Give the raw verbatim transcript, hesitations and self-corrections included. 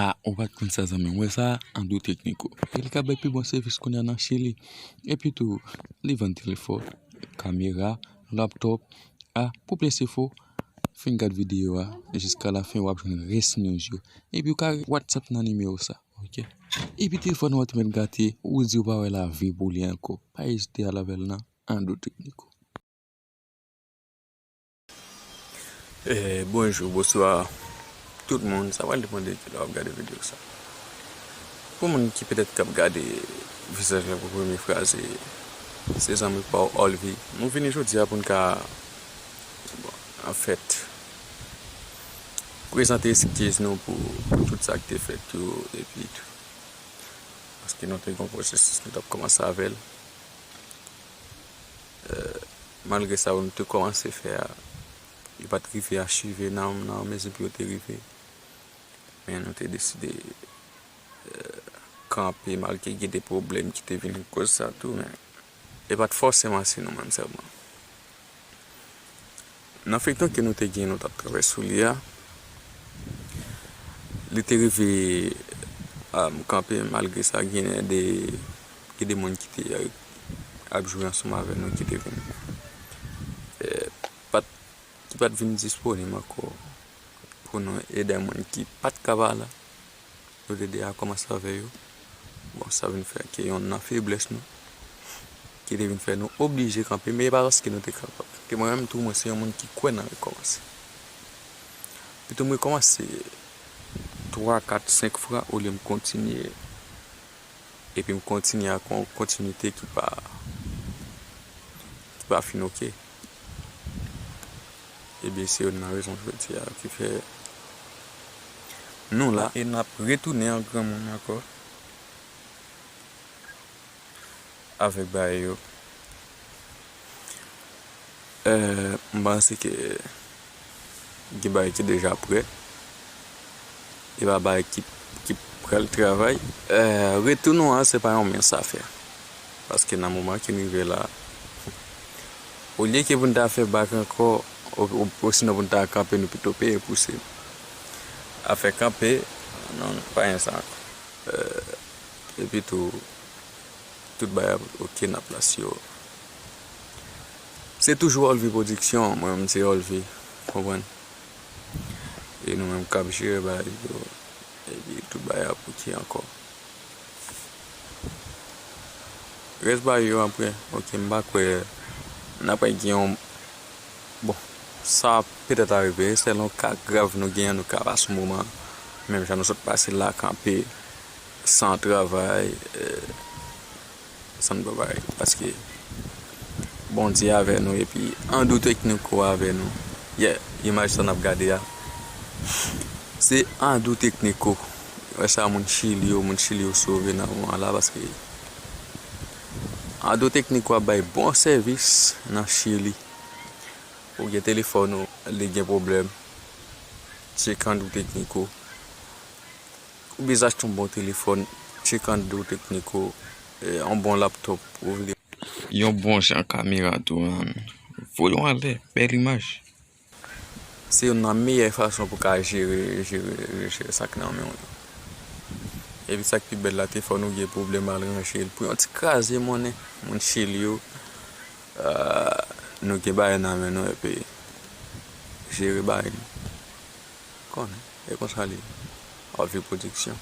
A, ou pa t konn sa, zanmi m. Ou wè sa, Ando Técnico. E li ka bay pi bon sèvis kounye a nan Chili. Epi tou, li vann telefòn, kamera, laptòp. A, pou plis enfo, fin gad videyo a jiska lafen, w ap jwenn rès news yo. Epi ou ka WhatsApp nan nimewo sa, oke? Epi telefòn ou an te mèt gate, ou di ou pa wè lavi pou li ankò. Pa ezite al avè l nan Ando Técnico. Eh, bonjou, bonswa tout moun. Sa pral depann de kilè w ap gade videyo sa. Pou moun ki petèt k ap gade vizaj la pou premye fwa, se, se zanmi pa w Olvi. Nou vini jodi a pou n ka, bon, anfèt, prezante eskiz nou pou, pou tout sa k te fèt yo, epi tou. Paske nou te gen yon pwosesis nou t ap kòmanse avè l. Eh, malgre sa nou te kòmanse fè a, yo pa t rive achive nan, nan mezi pou yo te rive. Men nou te deside, eh, kanpe malgre gen de pwoblèm ki te vin koz sa tou, men e pa t fòseman se nou menm sèlman. Nan feyton ke nou te gen, nou t ap travay sou li a, li te rive, um, kanpe, malgre sa, gen de, gen de moun ki te, eh, ap jwe ansanm avè nou, ki te vin, eh, pa t, ki pa t vin disponib ankò pou nou ede moun ki pa t ka pa la. Nou te deja kòmanse avè yo. Bon, sa vin fè ke yonn nan feblès nou, ki te vin fè nou oblije kanpe, men e pa paske nou te kapab. Ke mwen menm tou, mwen se yon moun ki kwè nan rekòmanse. Pito m rekòmanse twa, kat, senk fwa, olye m kontinye, epi m kontinye ak yon kontinite ki pa, ki pa fin oke. Ebyen, se youn nan rezon jodi a ki fè nou la. E n ap retounen an granmoun ankò avèk bagay yo. Eh, m panse ke gen bagay ki deja prè. E pa bagay ki, ki pral travay. Eh, retou nou an, se pa yon mens afè. Paske nan moman ki n rive la, olye ke pou n ta fè bak ankò, o, o, osinon pou n ta kanpe, nou pito peye pouse. Afè kanpe, non, pa gen sa ankò. Eh, epi tou, tout bagay ap oke nan plas yo. Se toujou Olvi Production, mwen menm se Olvi, konprann? E nou menm k ap jere bagay yo, epi tout bagay ap oke ankò. Rès bagay yo apre, oke, m pa kwè n ap gen yon, bon, sa petèt arive, sèl yon ka grav nou genyen, nou ka pase yon moman, menm jan nou sot pase la kanpe, san travay, eh, san travay, paske Bondye avè nou, epi Ando Tekniko avè nou. Yeah, imaj sa n ap gade a, se Ando Tekniko. Wè sa, moun Chili yo, moun Chili yo sove nan moman la, paske Ando Tekniko ap bay bon sèvis nan Chili. Ou gen telefòn ou, li gen pwoblèm, tcheke Ando Tekniko. Ou bezwen achte yon bon telefòn, tcheke Ando Tekniko, eh, yon bon laptòp, ou vle yon bon jan kamera tou, man. Voye w anlè, bèl imaj. Se youn nan meyè fason pou ka jere, jere, jere sa k nan men w yo. Epi sa k pi bèl la, telefòn ou gen pwoblèm, al ranje l pou yon ti kraze monnen. Moun Chili yo, ah, nou gen bagay nan men nou, epi jere bagay nou. Konnen, e konsa li ye. Olvi Production.